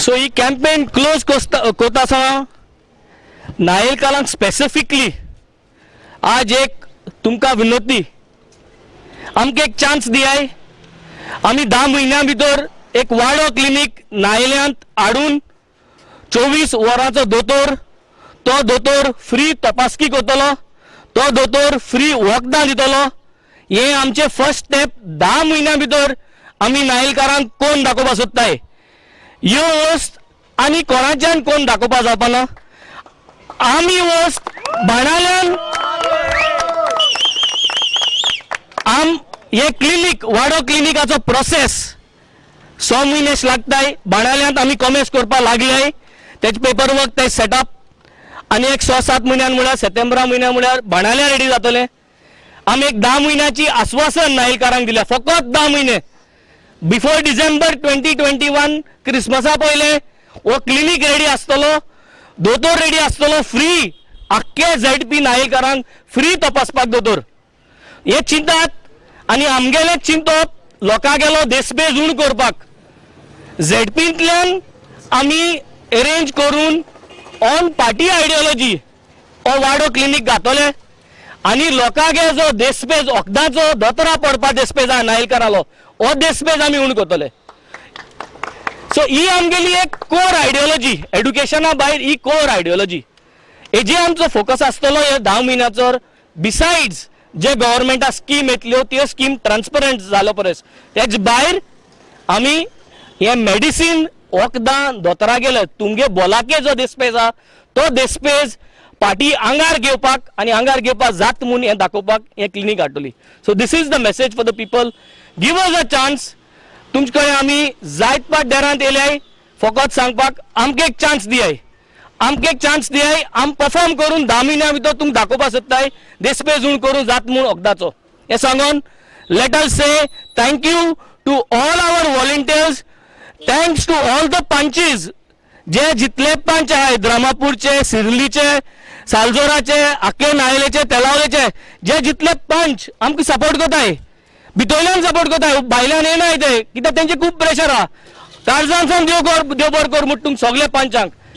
So ही campaign close कोता आसा नायलकारांक specifically आज एक तुमकां विनवती, आमकां एक चान्स दियाय. आमी 10 म्हयन्यां भितर एक वाडो क्लिनीक नायल्यांत हाडून 24 वरांचो दोतोर, तो दोतोर फ्री तपासणी करतलो, तो दोतोर फ्री वखदां दितलो. हे आमचे फर्स्ट स्टेप. 10 म्हयन्यां भितर आमी नायलकारांक कोण दाखोवपाक सोदताय ह्यो वस्त आनी कोणाच्यान कोण दाखोवपाक जावपाना. आमी वस्त बाणाल्यान आम हे क्लिनीक वाडो क्लिनिकाचो प्रोसेस 6 म्हयने लागताय. बाणाल्यांत आमी कॉमेस करपाक लागले, तेजे पेपर वर्क ते सेटअप आनी एक 6-7 म्हयन्यान म्हळ्यार सप्टेंबरा म्हयन्या म्हळ्यार बाणाल्या रेडी जातले. आमी एक 10 म्हयन्याची आस्वासन नायलकारांक दिल्या, फकत 10 म्हयने बिफोर डिसेंबर 2021 क्रिसमसा पयले हो क्लिनीक रेडी आसतलो, दोतोर रेडी आसतलो, फ्री आख्खे झेडपी नायलकारांक फ्री तपासपाक दोतोर. हे चिंतात आनी आमगेलें चिंतप लोकांगेलो देसपेज उण करपाक झेडपींतल्यान आमी अरेंज करून ऑन पार्टी आयडियोलॉजी हो वाडो क्लिनीक घातले आनी लोकांगे जो देसपेज वखदाचो दोतोरा पडपा देसपेज आहा नायलकारालो हो देसपेज आमी उण करतले. सो ही आमगेली एक कोर आयडियोलॉजी, एड्युकेशना भायर ही कोर आयडियोलॉजी हेजे आमचो फोकस आसतलो हे 10 म्हयन्याचो. बिसायड्स जे गव्हर्मेंटा स्कीम येतल्यो त्यो स्कीम ट्रान्सपरंट जालो परस तेज भायर आमी हे मेडिसीन वखदां दोतोरा गेले तुमगे बोलाके जो देसपेज आहा तो देसपेज पार्टी आंगार घेवपाक आनी आंगार घेवपाक जात म्हूण हें दाखोवपाक हें clinic हाडटली. So this is the message for the people. Give us a chance. तुमचे कडेन आमी जायत पाट देरांत येयल्याय फकत सांगपाक आमकां एक चान्स दियाय, आमकां एक चान्स दियाय. आम परफॉर्म करून 10 म्हयन्या भितर तुमकां दाखोवपाक सोदताय देसपेज उण करूं जात म्हूण वखदाचो. हें सांगून let us say thank you to all our volunteers, thanks to all the panchis जे जितले पंच आहाय द्रामापूरचे, सिर्लीचे, सालजोराचे, आखे नायलेचे, तेलावलेचे, जे जितले पंच आमकां सपोर्ट करताय, भितरल्यान सपोर्ट करताय, भायल्यान येनाय ते कित्याक तेंचे खूब प्रेशर आहा. काळजान देव कर, देव बरो कर म्हूण तुमकां सगळे पंचांक.